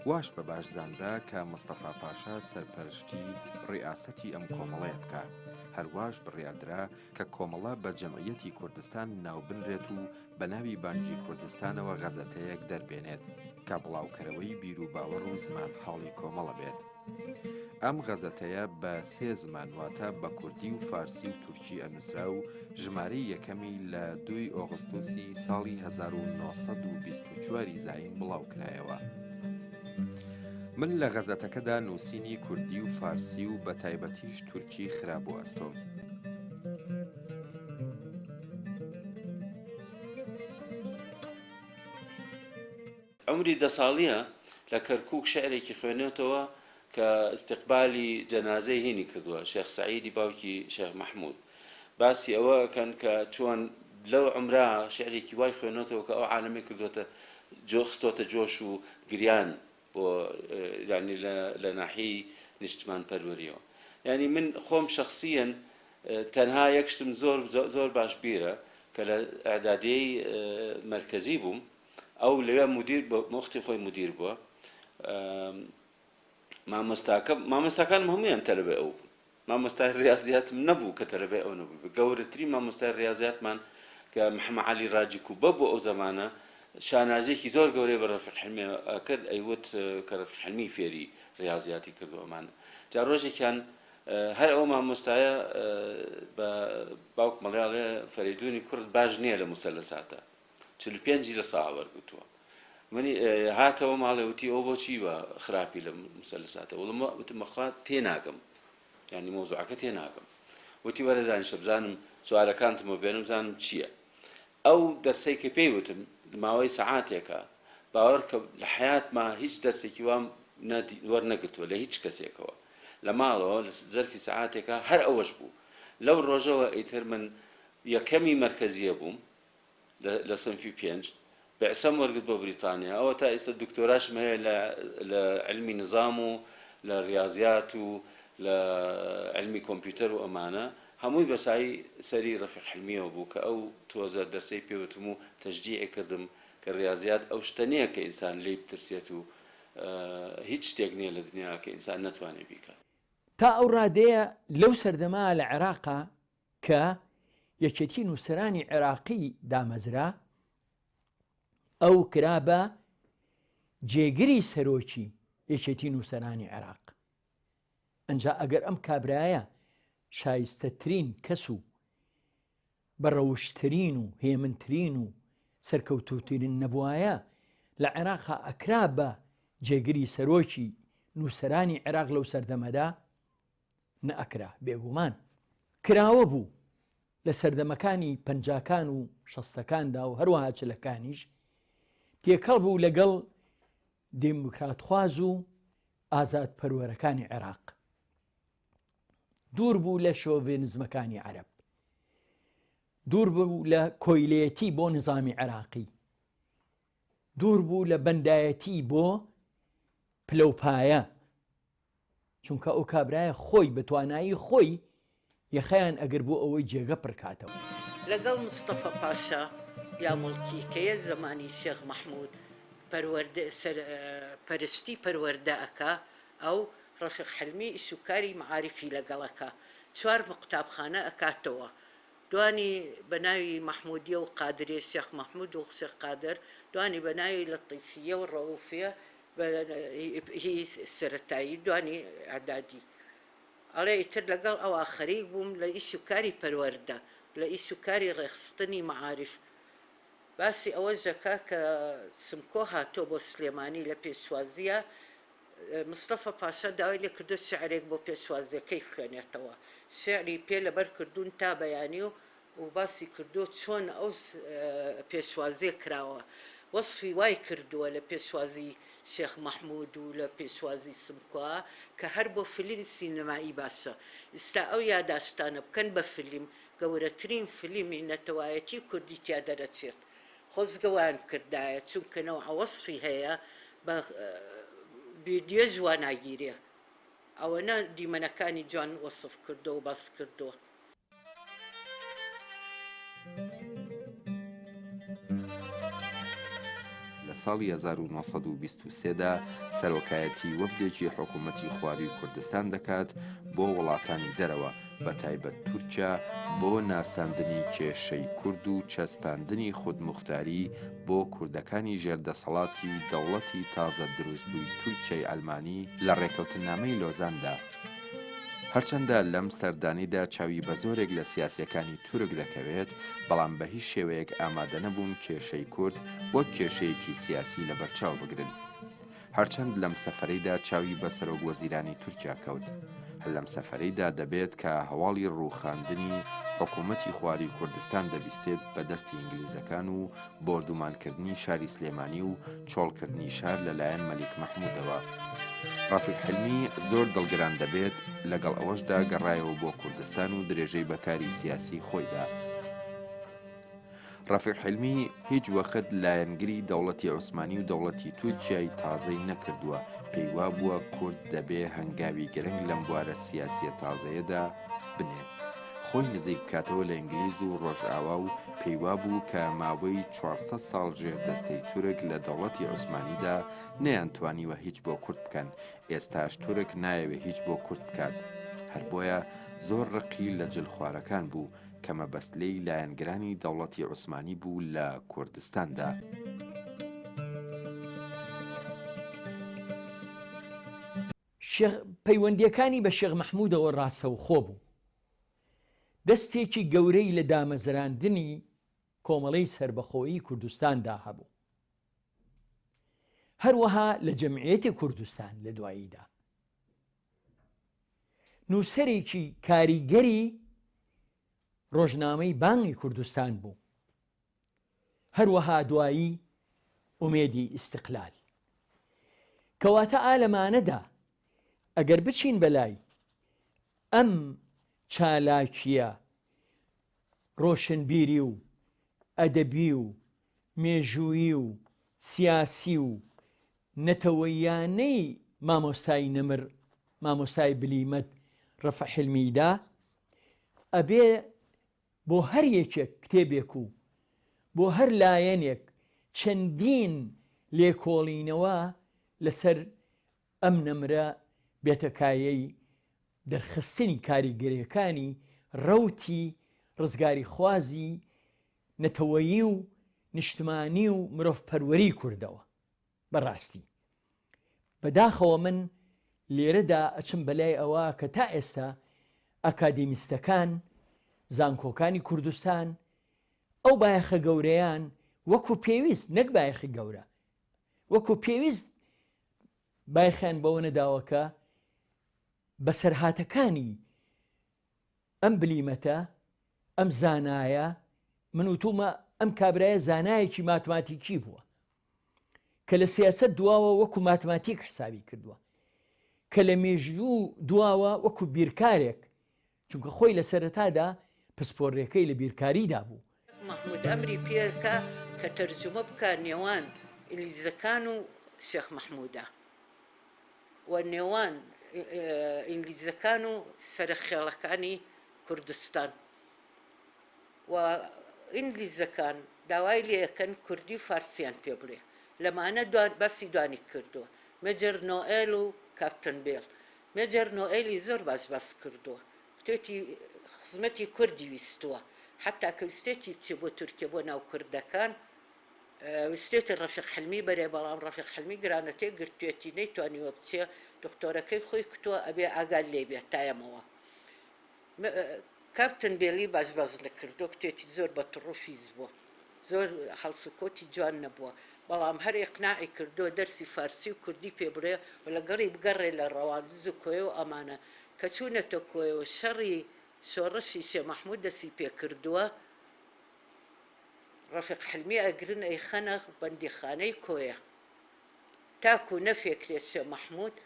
واش بە باش زانرا کە مستەفا پاشا سەرپەرشتی ڕیئاسەتی ئەم کۆمەڵەیە بکا. هەر واش بڕیاردرا کە کۆمەڵە بە جەمعیەتی کوردستان ناوبنرێت و بە ناوی بانگی کوردستانەوە غەزەتەیەک دەربێنێت کە بڵاوکەرەوەی بیروباوەڕ و زمانحاڵی کۆمەڵە بێت. ئەم غەزەتەیە بە سێ زمان واتە بە کوردی و فارسی و تورکی ئەنووسرا و ژمارەی یەکەمی لە دووی ئۆغستوسی ساڵی 1924 ی زایین بڵاو کرایەوە. من لە غەزەتەکەدا نووسینی کوردی و فارسی و بە تایبەتیش تورکی خرابوو ئەستۆم. عومری دە ساڵیە لە کەرکوک شعرێکی خوێنێتەوە کە ئیستیقبالی جەنازەی هینی کردووە شێخ سەعیدی باوکی شێخ مەحمود باسی ئەوە ئەکەن کە چۆن لەو عومرا شعرێکی وای خوێنێتەوە کە ئەو عالەمەی کردووەتە جۆ خستۆتە جۆش و گریان بۆ یانی لە لە ناحیەی نیشتمان پەروەریەوە یانی من خۆم شەخسیەن تەنها یەک شتم زۆر زۆر باش بیرە کە لە ئیعدادیەی مەرکەزی بووم ئەو لەوێ مدیر وەختی خۆی مدیر بووە مامۆستاکە مامۆستاکانم هەمویان تەلەبەی ئەو بوون مامۆستای ڕاضیاتم نەبوو کە تەلەبەی ئەو نەبوو گەورەترین مامۆستای ڕاضیاتمان کە محەممە علی ڕاجی کوبە بوو ئەو زەمانە شانازیەکی زۆر گەورەی بە ڕەفیق حلمی کرد ئەیوت کە ڕەفیق حلمی فێری ڕاضیاتی کردو ئەمانە جا ڕۆژێکیان هەر ئەو مامۆستایە بە باوک مەڵیاڵێ فەرەیدونی کوڕت باش نییە لە موسەلەساتە 45 ی لە ساعە وەرگرتووە منی هاتەوە ماڵێ وتی ئەو بۆچی وە خراپی لە مسەلساتە وڵم وتم مەخوا تێناگەم یعنی مۆزوعەکە تێناگەم وتی وەرە دانیشە بزانم سوالەکانتمە بێنم بزانم چییە ئەو دەرسەی کە پێی وتم ماوەی سەعاتێکە باوەڕ کە لە حیاتما هیچ دەرسێکی وام وەرنەگرتووە لە هیچ کەسێکەوە لە ماڵەوە لە زەرفی سەعاتێکە هەر ئەوەش بوو لەو ڕۆژەوە ئیتر من یەکەمی مەرکەزیە بووم لە سنفی پێنج بعسەم وەرگرت بۆ بریتانیا ئەوە تا ئیستا دکتۆراشم هەیە لە لە علمی نظام و لە ریاضیات و لە علمی کۆمپیوتەر و ئەمانە هەمووی بەسایی سەری رەفیق حلمیەوە بوو کە ئەو تۆزە دەرسەی پێ وتم و تەشجیعی کردم کە ریاضیات ئەو شتە نییە کە ئینسان لێی بترسێت و هیچ شتێک نییە لە دنیا کە ئینسان نەتوانێت بیکات. تا ئەو ڕادەیە لەو سەردەمە لە عێراقا کە یەکێتی نووسەرانی عێراقی دامەزرا، ئەو کرا بە جێگری سەرۆکی یەکێتی نووسەرانی عێراق. ئەنجا ئەگەر ئەم کابرایە شایستەترین کەس و بەڕەوشترین و هێمنترین و سەرکەوتووترین نەبوایە، لە عێراقا ئەکرا بە جێگری سەرۆکی نووسەرانی عێراق لەو سەردەمەدا؟ نەئەکرا بێگومان کراوە بوو لە سەردەمەکانی پەنجاکان و شەستەکاندا و هەروەها چلەکانیش تێکەڵ بوو لەگەڵ دێموکراتخواز و ئازاد پەروەرەکانی عێراق دوور بوو لە شۆڤێنزمەکانی عەرەب دوور بوو لە کۆیلێتی بۆ نظامی عێراقی دوور بوو لە بەندایەتی بۆ پلەوپایە چونکە ئەو کابرایە خۆی بە توانایی خۆی یەخەیان ئەگر بۆ ئەوەی جێگە پڕکاتەوە. لەگەڵ مستەفا پاشا یاموڵکی کە یە زەمانی شێخ مەحموود پەروەردە سەر پەرشتی پەروەردە ئەکا ئەو ڕەفیق حلمی ئیش و کاری مەعاریفی لەگەڵ ئەکا چوار قوتابخانە ئەکاتەوە دوانی بە ناوی مەحموودیە و قادریە شێخ مەحموود و شێخ قادر دوانی بە ناوی لەتیفیە و ڕەووفیە بە هی سەرەتایی دوانی ئیعدادی ئەڵێ ئیتر لەگەڵ ئەوا خەریک بووم لە ئیش و کاری پەروەردە لە ئیش و کاری ڕێکخستنی مەعاریف باسی ئەوەش دەکا کە سمکۆ هاتووە بۆ سلێمانی لە پێشوازییە. مستەفا پاشا داوای لێ کردووە شیعرێک بۆ پێشوازیەکەی بخوێنێتەوە، شیعری پێ لەبەر کردوون تا بەیانی و و باسی کردووە چۆن ئەو پێشوازیە کراوە، وەسفی وای کردووە لە پێشوازی شێخ مەحمود و لە پێشوازی سمکۆ کە هەر بۆ فیلمی سینەمایی باشە، ئیستا ئەو یاداشتانە بکەن بە فیلم، گەورەترین فیلمی نەتەوایەتی کوردی تیا دەرەچێت. خۆزگە وایان بکردایە چونکە نەوعە وەسفی هەیە بە ڤیدیۆش وا ناگیرێ ئەوەنە دیمەنەکانی جوان وەسف کردووە و باس کردووە. لە ساڵی 1923 دا سەرۆکایەتی وەفدێکی حکوومەتی خوارووی کوردستان دەکات بۆ وڵاتانی دەرەوە، بەتایبەت تورکیا بۆ ناساندنی کێشەی کورد و چەسپاندنی خودموختاری بۆ کوردەکانی ژێر دەسەڵاتی دەوڵەتی تازە دروستبووی تورکیای عەلمانی لە ڕێکەوتننامەی لۆزاندا. هەرچەندە لەم سەردانەیدا چاوی بە زۆرێک لە سیاسییەکانی تورک دەکەوێت، بەڵام بە هیچ شێوەیەک ئامادەنەبوون کێشەی کورد وەک کێشەیەکی سیاسی لەبەرچاو بگرن. هەرچەند لەم سەفەرەیدا چاوی بە سەرۆک وەزیرانی تورکیا کەوت. هەر لەم سەفەرەیدا دەبێت کە هەواڵی ڕووخاندنی حکوومەتی خواری کوردستان دەبیستێت بە دەستی ئینگلیزەکان و بۆردومانکردنی شاری سلێمانی و چۆڵکردنی شار لە لایەن مەلیک مەحموودەوە. ڕەفیق حیلمی زۆر دڵگران دەبێت، لەگەڵ ئەوەشدا گەڕایەوە بۆ کوردستان و درێژەی بە کاری سیاسی خۆی دا. ڕەفیق حیلمی هیچ وەخت لایەنگری دەوڵەتی عوسمانی و دەوڵەتی تورکیای تازەی نەکردووە، پێی وابووە کورد دەبێ هەنگاوی گرنگ لەم بوارە سیاسیە تازەیەدا بنێ، خۆی نزیک بکاتەوە لە ئینگلیز و ڕۆژئاوا و پێی وابوو کە ماوەی 400 ساڵ ژێر دەستەی تورک لە دەوڵەتی عوسمانیدا نەیانتوانیوە هیچ بۆ کورد بکەن، ئێستاش تورک نایەوێ هیچ بۆ کورد بکات. هەر بۆیە زۆر ڕقی لە جلخوارەکان بوو، کە مەبەست لێی لایەنگرانی دەوڵەتی عوسمانی بوو لە کوردستاندا. شێخ پەیوەندییەکانی بە شێخ مەحموودەوە ڕاستەوخۆ بوو. دەستێکی گەورەی لە دامەزراندنی کۆمەڵەی سەربەخۆیی کوردستاندا هەبوو. هەروەها لە جەمعیەتی کوردستان لە دواییدا. نووسەرێکی کاریگەری ڕۆژنامەی بانگی کوردستان بوو. هەروەها دوایی ئومێدی ئیستقلال. کەواتە ئا لەمانەدا ئەگەر بچین بەلای ئەم چالاکییە ڕۆشنبیری و ئەدەبی و مێژوویی و سیاسی و نەتەوەییانەی مامۆستای نەمر مامۆستای بلیمەت ڕەفع حیلمیدا ئەبێ بۆ هەر یەکێک کتێبێک و بۆ هەر لایەنێک چەندین لێکۆڵینەوە لەسەر ئەم نەمرە بێتە کایەی دەرخستنی کاریگەریەکانی ڕەوتی ڕزگاریخوازی نەتەوەیی و نیشتمانی و مرۆڤپەروەری کوردەوە. بەڕاستی بەداخەوە من لێرەدا ئەچم بەلای ئەوە کە تا ئێستا ئەکادیمیستەکان زانکۆکانی کوردستان ئەو بایەخە گەورەیان وەکو پێویست نەک بایەخی گەورە وەکو پێویست بایخیان بەوە نەداوە کە بەسەرهاتەکانی ئەم بلیمەتە، ئەم زانایە، من وتومە ئەم کابرایە زانایەکی ماتماتیکی بووە کە لە سیاسەت دواوە وەکو ماتماتیک حسابی کردووە کە لە مێژوو دواوە وەکو بیرکارێک چونکە خۆی لە سەرەتادا پسپۆڕیەکەی لە بیرکاریدا بوو. مەحمود ئەمری پێکا کە تەرجومە بکا نێوان ئینگلیزەکان و شێخ مەحمودا. و نێوان ئینگلیزەکان و سەرە خێڵەکانی کوردستان و ئینگلیزەکان داوای لێ ئەکەن کوردی و فارسیان پێ بڵێ لەمانە دوان باسی دوانی کردووە مێجەر نۆئێل و کاپتن بێڵ مێجەر نۆئێلی زۆر باش باس کردووە کوتێتی خزمەتی کوردی ویستووە حەتا کە ویستێتی بچێ بۆ تورکیە بۆ ناو کوردەکان ویستویەتی ڕەفیق حلمی بەرێ بەڵام ڕەفیق حلمی گرانەتێ گرتویەتی نەیتوانیوە بچێ دختۆرەکەی خۆی کوتوە ئەبێ ئاگات لێ بێت تایەمەوە کاپتن بێلی باش باس نەکردوە کوتێتی زۆر بە تڕو فیز بوە زۆر هەڵسوکەوتی جوان نەبوە. بەڵام هەر ئیقناعی کردووە دەرسی فارسی و کوردی پێ بڵێ و لەگەڵی بگەڕێ لە ڕەواندز و کۆیە و ئەمانە. کە چوونەتە کۆیە و شەڕی شۆڕشی شێ مەحموود دەسی پێ کردووە، ڕەفیق حلمی ئەگرن ئەیخەنە بەندیخانەی کۆیە. تاکوو نەفێکرێ شێ مەحموود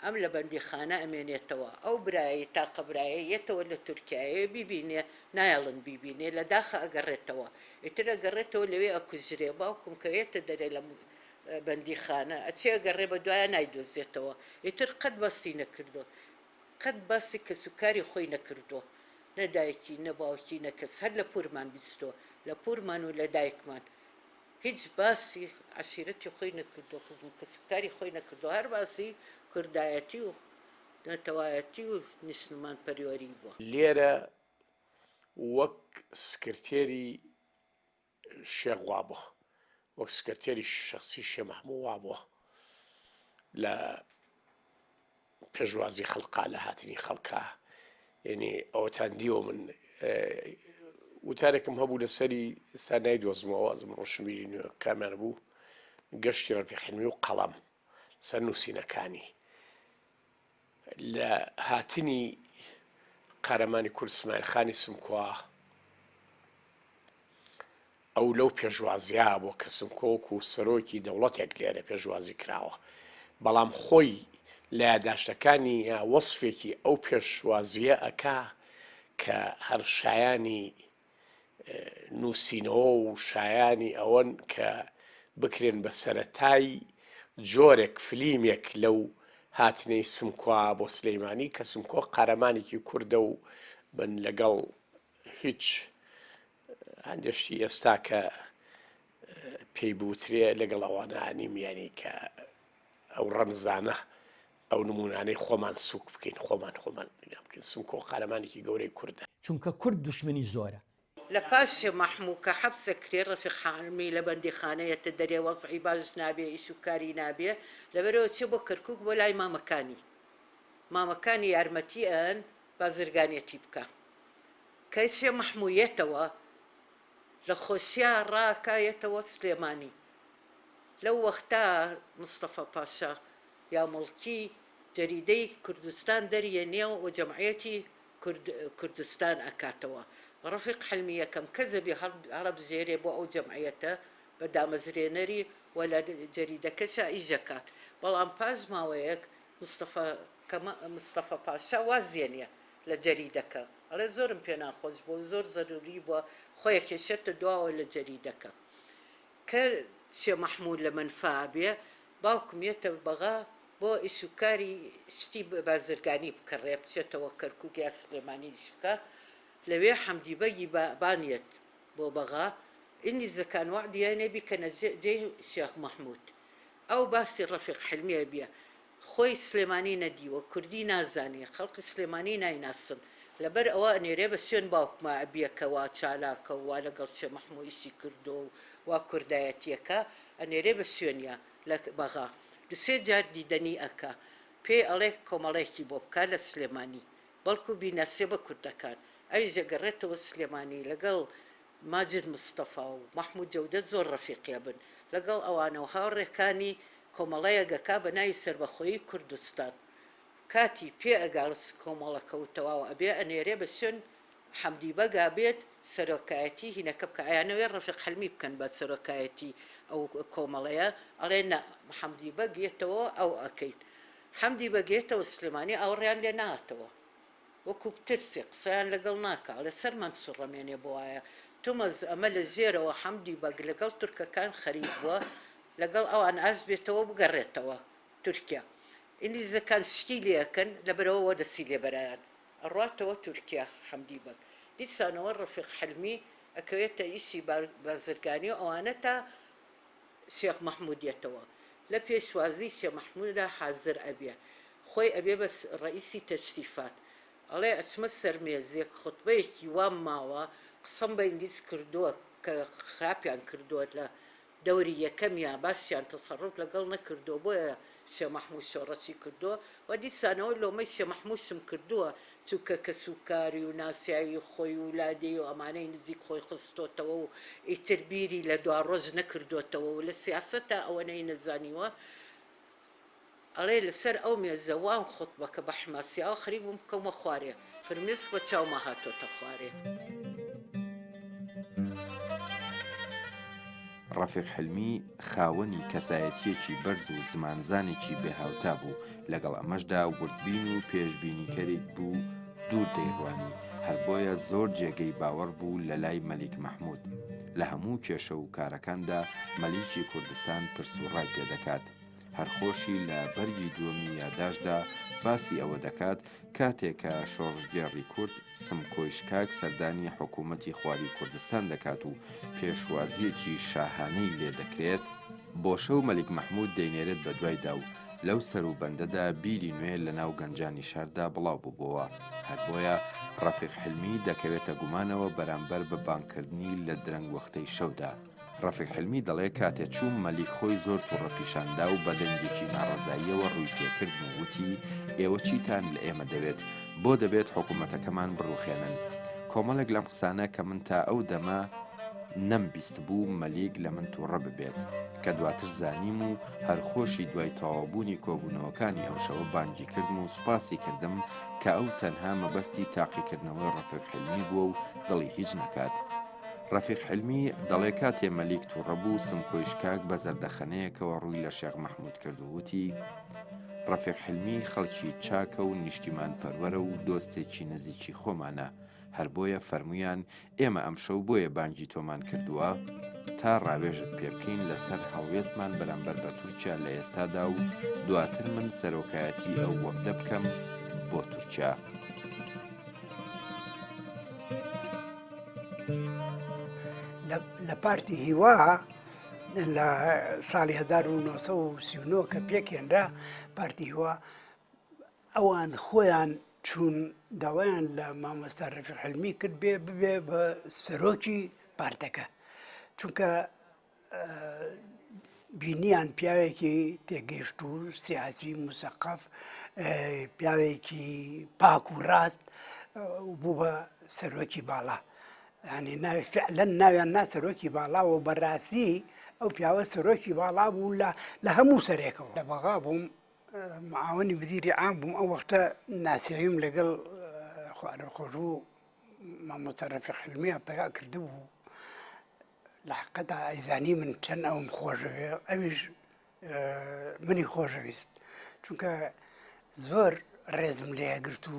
ئەم لە بەندیخانە ئەمێنێتەوە، ئەو برایەی تاقە برایەی یەتەوە لە تورکیایەوە بیبینێ نایەڵن بیبینێ لە داخە ئەگەڕێتەوە ئیتر ئەگەڕێتەوە لەوێ ئەکوژرێ باوکم کە یەتە دەرێ لە بەندیخانە ئەچێ ئەگەڕێ بە دوایا نایدۆزێتەوە ئیتر قەت باسی نەکردوە قەت باسی کەسوکاری خۆی نەکردوە نە دایکی نە باوکی نە کەس هەر لە پورمان بیستوە لە پورمان و لە دایکمان هیچ باسی عەشیرەتی خۆی نەکردووە، خزم و کەسوکاری خۆی نەکردووە، هەر باسی کوردایەتی و نەتەوایەتی و نیشتمانپەروەری بووە. لێرە وەک سکرتێری شێخ وابووە، وەک سکرتێری شەخسی شێ مەحموو وابووە لە پێشوازی خەڵقا لە هاتنی خەڵکا یعنی ئەوەتان دیوە من وتارێکم هەبوو لەسەری ئێستا نایدۆزمەوە ئەزم ڕۆشنبیری نوێ کامیان بوو گەشتی ڕەفیق حلمی و قەڵەم سەر نووسینەکانی لە هاتنی قارەمانی کورد سمایل خانی سمکۆ ئەو لەو پێشوازییە بووە کە سمکۆ وەکو سەرۆکی دەوڵەتێک لێرە پێشوازی کراوە، بەڵام خۆی لە یاداشتەکانی وەسفێکی ئەو پێشوازییە ئەکا کە هەر شایانی نووسینەوە و شایانی ئەوەن کە بکرێن بە سەرەتای جۆرێک فلیمێک لەو هاتنەی سمکۆ بۆ سلەیمانی کە سمکۆ قارەمانێکی کوردە و من لەگەڵ هیچ هەندێ شتی ئێستا کە پێی بوترێ لەگەڵ ئەوانە نیم یانی کە ئەو ڕەمزانە ئەو نمونانەی خۆمان سوک بکەین خۆمان خۆمان بکەین سمکۆ قارەمانێکی گەورەی کوردە. چونکە کورد دوشمنی زۆرە. لە پاش شێ مەحموو کە حەپس ئەکرێ ڕەفیق حالمی لە بەندیخانە یەتە دەرێ وەزعی باش نابێ ئیش و کاری نابێ لەبەرئەوە چێ بۆ کەرکوک بۆ لای مامەکانی مامەکانی یارمەتی ئەن بازرگانیەتی بکا کە شێ مەحموو یەتەوە لە خۆشیا ڕاکا یەتەوە سلێمانی لەو وەختا مستەفا پاشا یاموڵکی جەریدەی کوردستان دەریەنێ و جەمعیەتی کورد کوردستان ئەکاتەوە ڕەفیق حلمی یەکەم کەس ئەبێ هەڵەبژێرێ بۆ ئەو جەمعیەتە بە دامەزرێنەری و لە جەریدەکەشا ئیش ئەکات بەڵام پاش ماوەیەک مستەفا مستەفا پاشا وازیەنێ لە جەریدەکە ئەڵێ زۆرم پێ ناخۆش بووە و زۆر زەروری بووە خۆی ئەکێشێتە دواوە لە جەریدەکە کە شێ مەحموو لە مەنفا ئەبێ باوکم یەتە بەغا بۆ ئیش و کاری شتی بازرگانی بکڕێ بچێتەوە کەرکوک یا سلێمانی ئیش بکا لەوێ حەمدی بەگی بان یەت بۆ بەغا ئینگلیزەکان وەعدیانێ بیکەنە جێی شێخ مەحموود ئەو باسی ڕەفیق حلمی ئەبیە خۆی سلێمانی نەدیوە کوردی نازانێ خەڵکی سلێمانی نایناسن لەبەر ئەوە ئەنێرێ بە سوێن باوکما ئەبیە کە وا چالاکە و وا لەگەڵ شێ مەحموو ئیشی کردووە و وا کوردایەتیەکە ئەنێرێ بە سوێنیا لە بەغا دوسێ جار دیدەنی ئەکا پێی ئەڵێ کۆمەڵێکی بۆ بکا لە سلێمانی بەڵکو بیناسێ بە کوردەکان ئەویش ئەگەڕێتەوە سلێمانی لەگەڵ ماجد مستەفا و مەحمود جەودەت زۆر ڕەفیقی ئەبن لەگەڵ ئەوانە و هاوڕێکانی کۆمەڵەیەک ئەکا بە ناوی سەربەخۆیی کوردستان کاتی پێ ئەگا کۆمەڵەکە و تەواو ئەبێ ئەنێرێ بە شوێن حەمدی بەگا بێت سەرۆکایەتی هینەکە بکا ئەیانەوێ ڕەفیق حلمی بکەن بە سەرۆکایەتی ئەو کۆمەڵەیە ئەڵێ نا حەمدی بەگ یەتەوە ئەو ئەکەین حەمدی بەگ یەتەوە سلێمانی ئاوڕیان لێ نەهاتەوە وەکو بترسێ قسەیان لەگەڵ ناکا ئەڵێ سەرمان سوڕەمێنێ بۆوایە تومەز ئەمە لە ژێرەوە حەمدی بەگ لەگەڵ تورکەکان خەریک بووە لەگەڵ ئەوان ئاش بێتەوە بگەڕێتەوە تورکیا ئینگلیزەکان شکی لێ ئەکەن لەبەرئەوە دەستی لێ بەرایان ئەڕواتەوە تورکیا حەمدی بەگ دیسانەوە ڕەفیق حلمی ئەکەوێتە ئیشی بازرگانی و ئەوانە تا شێخ مەحمود یەتەوە لە پێشوازی شێخ مەحمودا حازر ئەبێ خۆی ئەبێ بە ڕەئیسی تەشریفات ئەڵێ ئەچمە سەر مێزێک خوتبەیەکی وام ماوە قسەم بە ئینگلیز کردووە کە خراپیان کردووە لە. دەوری یەکەمیا باشیان تەسەروف لەگەڵ نەکردووە بۆیە شێ مەحموود شۆڕشی کردووە و دیسانەوە لۆمەی شێ مەحموودشم کردووە چونکە کەسوکاری و ناسیاوی خۆی و لادێی و ئەمانەی نزیک خۆی خستۆتەوە و ئیتر بیری لە دواڕۆژ نەکردۆتەوە و لە سیاسەتا ئەوەنەی نەزانیوە ئەڵێ لەسەر ئەو مێزە وام خوتبە کە بە حماسیاوە خەریک بووم بکەومە خوارێ فرمێسک بە چاوما هاتۆتە خوارێ. ڕەفیق حیلمی خاوەنی کەسایەتییەکی بەرز و زمانزانێکی بێهاوتا بوو، لەگەڵ ئەمەشدا وردبین و پێشبینیکەرێک بوو دوور دەیڕوانی، هەر بۆیە زۆر جێگەی باوەڕ بوو لە لای مەلیک مەحموود. لە هەموو کێشە و کارەکاندا مەلیکی کوردستان پرس و ڕای پێ دەکات. هەر خۆشی لە بەرگی دووەمی یاداشتدا باسی ئەوە دەکات کاتێ کە شۆڕشگێڕی کورد سمکۆی شکاک سەردانی حکوومەتی خوارووی کوردستان دەکات و پێشوازییەکی شاهانەی لێ دەکرێت، بۆ شەو مەلیک مەحموود دەینێرێت بە دوایدا و لەو سەروبەندەدا بیری نوێ لە ناو گەنجانی شاردا بڵاو ببۆوە. هەر بۆیە ڕەفیق حیلمی دەکەوێتە گومانەوە بەرامبەر بە بانگکردنی لە درەنگوەختەی شەودا. ڕەفیق حیلمی دەڵێ کاتێ چووم مەلیک خۆی زۆر توڕە پیشان دا و بە دەنگێکی ناڕەزاییەوە ڕووی تێکردم و وتی ئێوە چیتان لە ئێمە دەوێت؟ بۆ دەبێت حکوومەتەکەمان بڕوخێنن؟ کۆمەڵێک لەم قسانە کە من تا ئەو دەمە نەم بیستبوو مەلیک لە من توڕە ببێت کە دواتر زانیم و هەر خۆشی دوای تەواوبوونی کۆبوونەوەکانی ئەو شەوە بانگی کردم و سوپاسی کردم کە ئەو تەنها مەبەستی تاقیکردنەوەی ڕەفیق حیلمی بووە و دڵی هیچ نەکات. ڕەفیق حیلمی دەڵێ کاتێ مەلیک توڕە بوو سمکۆی شکاک بە زەردەخەنەیەکەوە ڕووی لە شێخ مەحموود کرد و وتی، ڕەفیق حیلمی خەڵکی چاکە و نیشتیمانپەروەرە و دۆستێکی نزیکی خۆمانە، هەر بۆیە فەرموویان ئێمە ئەمشەو بۆیە بانگی تۆمان کردووە تا ڕاوێژت پێ بکەین لەسەر هەڵوێستمان بەرامبەر بە تورکیا لە ئێستادا و دواتر من سەرۆکایەتی ئەو وەفدە بکەم بۆ تورکیا. لە پارتی هیوا لە ساڵی 1939 کە پێکهێنرا پارتی هیوا ئەوان خۆیان چوون داوایان لە مامۆستا ڕەفیق حلمی کرد بێ ببێ بە سەرۆکی پارتەکە چونکە بینیان پیاوێکی تێگەیشتوو سیاسی موسەقەف پیاوێکی پاک و ڕاست بوو بە سەرۆکی باڵا ینی ناوی فعلەن ناویان نا سەرۆکی باڵا و بەڕاستی ئەو پیاوە سەرۆکی باڵا بوو لە لە هەموو سەرێکەوە لە بەغا بووم معاونی مدیری عام بووم ئەو وەختە ناسیاویم لەگەڵ خوارەخۆشبوو مامۆستا ڕەفیق حلمیە پەیا کردبوو لە حەقەتا ئەیزانی من چەند ئەوم خۆشەوێ ئەویش منی خۆشەویست چونکە زۆر ڕێزم لێگرت و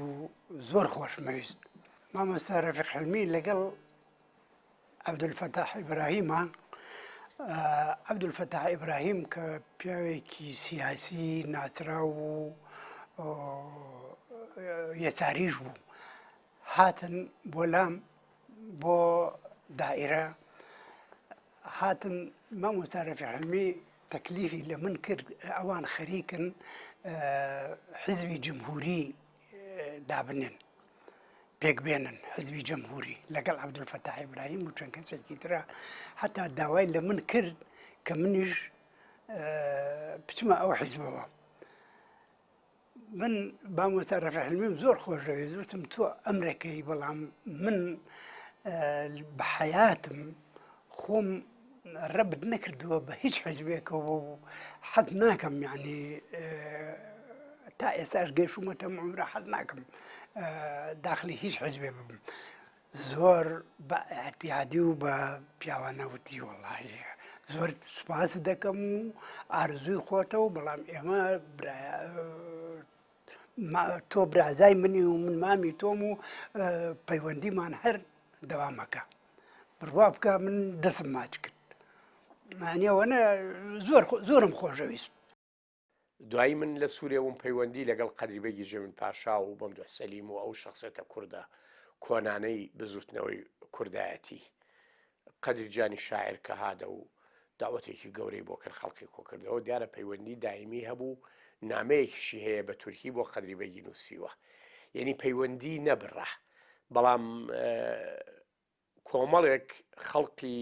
زۆر خۆشمەویست مامۆستا ڕەفیق حلمی لەگەڵ عەبدولفەتاح ئیبراهیمە عەبدولفەتاح ئیبراهیم کە پیاوێکی سیاسی ناسراو و یەساریش بوو هاتن بۆ لام بۆ دائیرە هاتن مامۆستا رەفیق حلمی تەکلیفی لە من کرد ئەوان خەریکن حزبی جمهوری دابنێن پێک بێنن حزبی جمهوری لەگەڵ عەبدولفەتاح ئیبراهیم و چەند کەسێکی ترە حتا داوای لە من کرد کە منیش بچمە ئەو حزبەوە من مامۆستا ڕەفیق حلمیم زۆر خۆشەویست وتم تۆ ئەمرەکەی بەڵام من بە حەیاتم خۆم ڕەبت نەکردووە بە هیچ حزبێکەوە و حەز ناکەم یعنی تا ئێستاش گەیشوومەتە عومرە حەز ناکەم داخلی هیچ حزبێ ببم زۆر بە ئیعتیادی و بە پیاوانە وتی وەڵاهی زۆر سوپاست دەکەم و ئارزووی خۆتە و بەڵام ئێمە تۆ برازای منی و من مامی تۆم و پەیوەندیمان هەر دەوامەکە بڕوا بکە من دەسم ماچ کرد مانیەوەنە زۆر زۆرم خۆشەویست دوایی من لە سوریە بووم پەیوەندی لەگەڵ قەدری بەگی ژێمن پاشا و مەمدوح سەلیم و ئەو شەخسێتە کوردە کۆنانەی بزوتنەوەی کوردایەتی قەدری جانی شاعیر کە هادە و داوەتێکی گەورەی بۆ کرد خەڵکی کۆکردەوە دیارە پەیوەندی دایمی هەبوو نامەیەکیشی هەیە بە تورکی بۆ قەدری بەگی نووسیوە یعنی پەیوەندی نەبڕا بەڵام کۆمەڵێک خەڵکی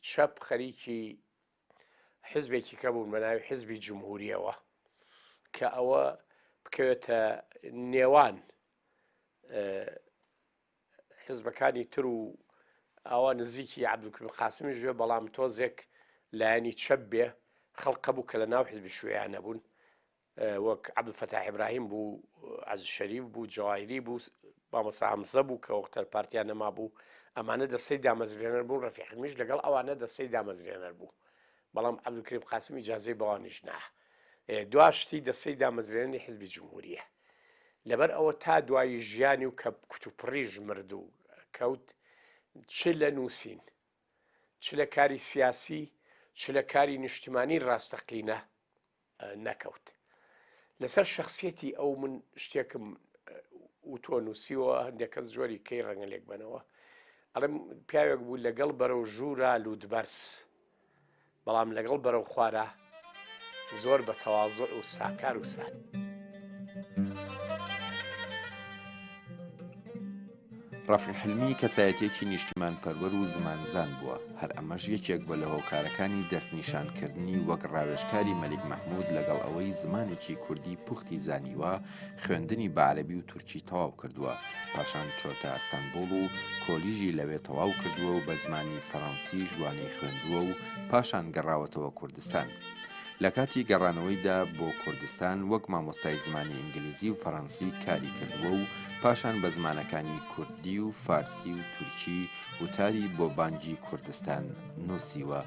چەپ خەریکی. حزبێکی کە بوون بە ناوی حزبی جمهوریەوە کە ئەوە بکەوێتە نێوان حزبەکانی تر و ئاوا نزیکی عەبدولکریم قاسمیش بێ بەڵام تۆزێک لایەنی چەپ بێ خەڵک هەبوو کە لە ناو حزبی شوێیان نەبوون وەک عەبدولفەتاح ئیبراهیم بوو عەزیز شەریف بوو جەوایری بوو مامۆستا هەمزە بوو کە وەختەر پارتیان نەمابوو ئەمانە دەستەی دامەزرێنەر بوون ڕەفیق حلمیش لەگەڵ ئەوانە دەستەی دامەزرێنەر بوو بەڵام عەبدولکریم قاسم ئیجازەی بەوانیش نا دوا شتی دەستەی دامەزرێنەری حزبی جمهوریە لەبەر ئەوە تا دوایی ژیانی و کە کوتوپڕیش مرد و کەوت چ لە نووسین چ لە کاری سیاسی چ لە کاری نیشتمانی ڕاستەقینە نەکەوت. لەسەر شەخسیەتی ئەو من شتێکم وتووە نووسیوە هەندێک کەس جۆری کەی ڕەنگە لێک بەنەوە ئەڵێم پیاوێک بوو لەگەڵ بەرەو ژوورا لووتبەرز بەڵام لەگەڵ بەرەو خوارە زۆر بە تەوازۆ و ساکار و ساد. ڕەفیق حیلمی کەسایەتییەکی نیشتیمانپەروەر و زمانزان بووە، هەر ئەمەش یەکێک بووە لە هۆکارەکانی دەستنیشانکردنی وەک ڕاوێژکاری مەلیک مەحمود لەگەڵ ئەوەی زمانێکی کوردی پوختی زانیوە، خوێندنی بە عەرەبی و تورکی تەواو کردووە، پاشان چۆتە ئەستەنبوڵ و کۆلیژی لەوێ تەواو کردووە و بە زمانی فەرەنسیش وانەی خوێندووە و پاشان گەڕاوەتەوە کوردستان. لە کاتی گەڕانەوەیدا بۆ کوردستان وەک مامۆستای زمانی ئینگلیزی و فەرەنسی کاری کردووە و پاشان بە زمانەکانی کوردی و فارسی و تورکی وتاری بۆ بانگی کوردستان نووسیوە.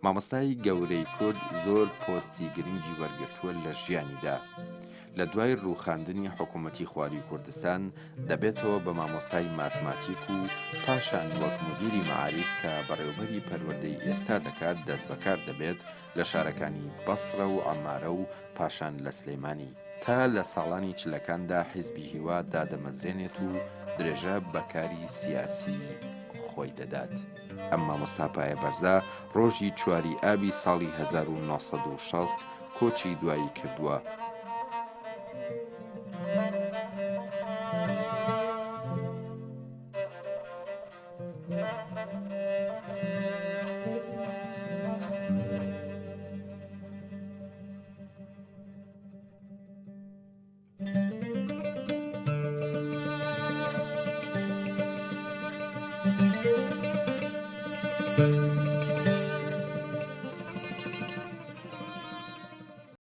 مامۆستای گەورەی کورد زۆر پۆستی گرنگی وەرگرتووە لە ژیانیدا. لە دوای رووخاندنی حکوومەتی خوارووی کوردستان دەبێتەوە بە مامۆستای ماتماتیک و پاشان وەک مودیری مەعاریف کە بەڕێوبەری پەروەردەی ئێستا دەکات دەستبەکار دەبێت لە شارەکانی بەسڕە و عەمارە و پاشان لە سلێمانی. تا لە ساڵانی چلەکاندا حیزبی هیوا دادەمەزرێنێت و درێژە بە کاری سیاسی خۆی دەدات. ئەم مامۆستا پایەبەرزە ڕۆژی چواری ئابی ساڵی 1960 کۆچی دوایی کردووە.